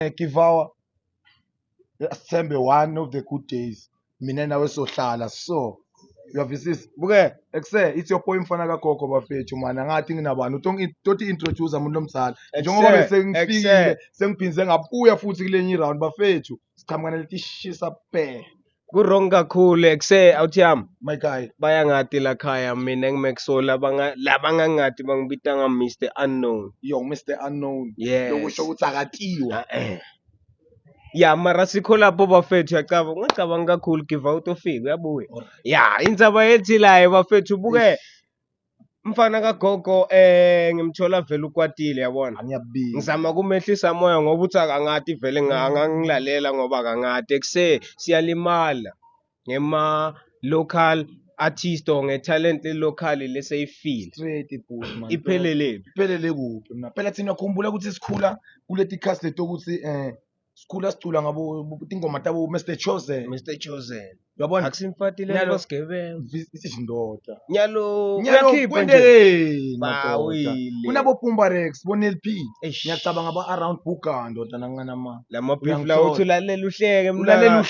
Kivawa, sithembe one of the good days mina nawe sohlala, so uyavisisa. Buke ekuse, it's your boy mfana kagogo, bafethu man. Angathi nginabani toti introduce umuntu lomdzala njengoba bese ngifikile, sengiphinze ngabuya futhi kulenye i-round, bafethu. Siqhamuka naleti shisa bhe. Ku-wrong kakhulu ekuse, awuthi yami. My guy. Bayangati lakhaya mina ngiMaxo, labangangati bangibita nga-Mr Unknown. Yo, Mr Unknown. Yes. Lokusho ukuthi akatiwa. Eh. Ya, mara sikho lapho, bafethu. Uyacabanga, ungacabangi kakhulu, give out, ufike uyabuya. Ya, indzaba yethi la, bafethu, buke mfana kagogo, ngimthola vele ukwatile, yabona. Angiyabika. Ngizama kumehlisa moya ngoba uthi akangati vele, angangilalela ngoba akangati. Ekuse siyalimala ngema local artist or nge-talent le-local leseyifile. Straight ibhuti, man. Iphelele. Iphelele kuphi mna? Phela thina khumbula ukuthi sikhula kuleti khasi leti ukuthi sikhula sicula ngabo tingoma tabo Mr Chosen. Mr Chosen. Uyabona? Akusimfatile. Sigebengu. Isindoda. Nyalo nyalo uyakhipha nje. Kwentekeni, madoda? Bawile. Kunabo Pumba Rex, bo Nel P. Eish. Ngiyacabanga ba around Buga, ndoda, nanganama. Lama beef Uyangithola. lawo uthi ulalela uhleke. Ulalela.